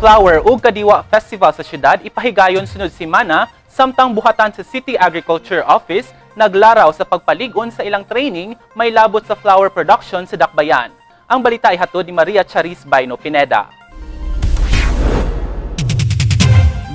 Flower ug Kadiwa Festival sa syudad ipahigayon sunod semana, samtang buhatan sa City Agriculture Office naglaraw sa pagpalig-on sa ilang training may labot sa flower production sa Dakbayan. Ang balita ay hatod ni Maria Charis Baino Pineda.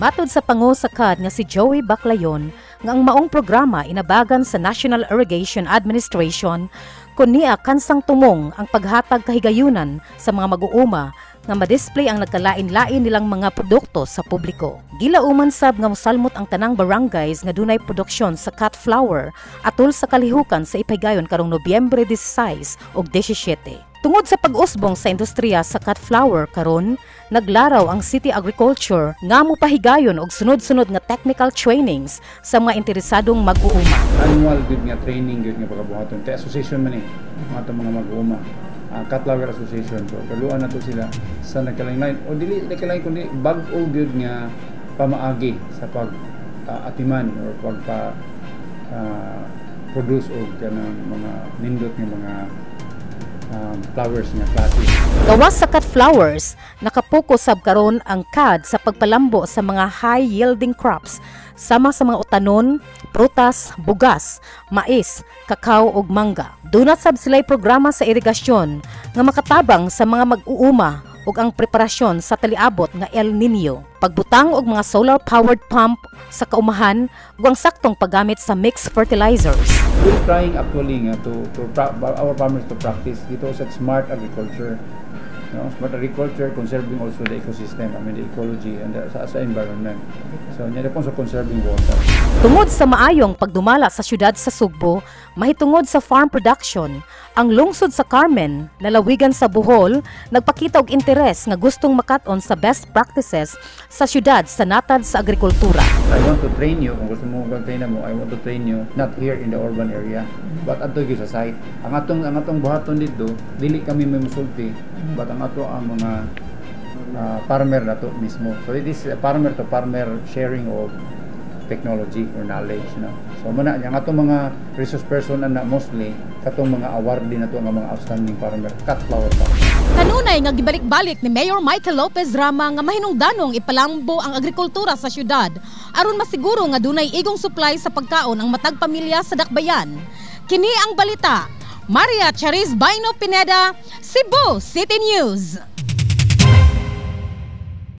Matod sa pango sa CAD nga si Joey Baclayon nga ang maong programa inabagan sa National Irrigation Administration kun niya kansang tumong ang paghatag kahigayunan sa mga mag-uuma nga madisplay ang nagkalain-lain nilang mga produkto sa publiko. Gilauman sab nga mosalmot ang tanang barangays nga dunay produksyon sa cut flower atol sa kalihukan sa ipahigayon karong Nobyembre 16 ug 17. Tungod sa pag-usbong sa industriya sa cut flower karon, naglaraw ang City Agriculture nga mopahigayon og sunod-sunod nga technical trainings sa mga interesadong mag-uuma. Annual gud nga training gud nga pagabuhaton. Kay association man eh, mga atong mga mag-uuma. Cut Flower Association. So, kaluan na to sila sa nagkalain-lain o dili nagkalain kundi bag-o gyud nga pamaagi sa pag atiman or pagpa produce og kanang mga nindot nga mga flowers nga klase. Gawas sa cut flowers, nakapokus sab karon ang CAD sa pagpalambo sa mga high-yielding crops sama sa mga utanon, prutas, bugas, mais, kakao ug mangga. Duna sab sila'y programa sa irigasyon nga makatabang sa mga mag-uuma ug ang preparasyon sa taliabot nga El Nino. Pagbutang og mga solar-powered pump sa kaumahan ug ang saktong paggamit sa mixed fertilizers. We're trying actually nga to our farmers to practice dito sa smart agriculture. No? Smart agriculture, conserving also the ecosystem, I mean the ecology and sa environment. So, nya po sa conserving water. Tungod sa maayong pagdumala sa syudad sa Sugbo, mahitungod sa farm production, ang lungsod sa Carmen, lalawigan sa Bohol, nagpakita og interes nga gustong makat-on sa best practices sa syudad sa natad sa agrikultura. I want to train you, kung gusto mo mag-train mo, I want to train you not here in the urban area, but adto gyud sa site. Ang atong buhaton dito, dili kami may musulti, but ang ato ang mga farmer na to mismo. So it is a farmer to farmer sharing of technology or knowledge, no? So muna ang atong mga resource person ana mostly katong mga awardee na to nga mga outstanding farmer, cut flower farmer. Kanunay nga gibalik-balik ni Mayor Michael Lopez Rama nga mahinungdanong ipalambo ang agrikultura sa syudad aron masiguro nga dunay igong supply sa pagkaon ang matag pamilya sa Dakbayan. Kini ang balita. Maria Charis Baino Pineda, Cebu City News.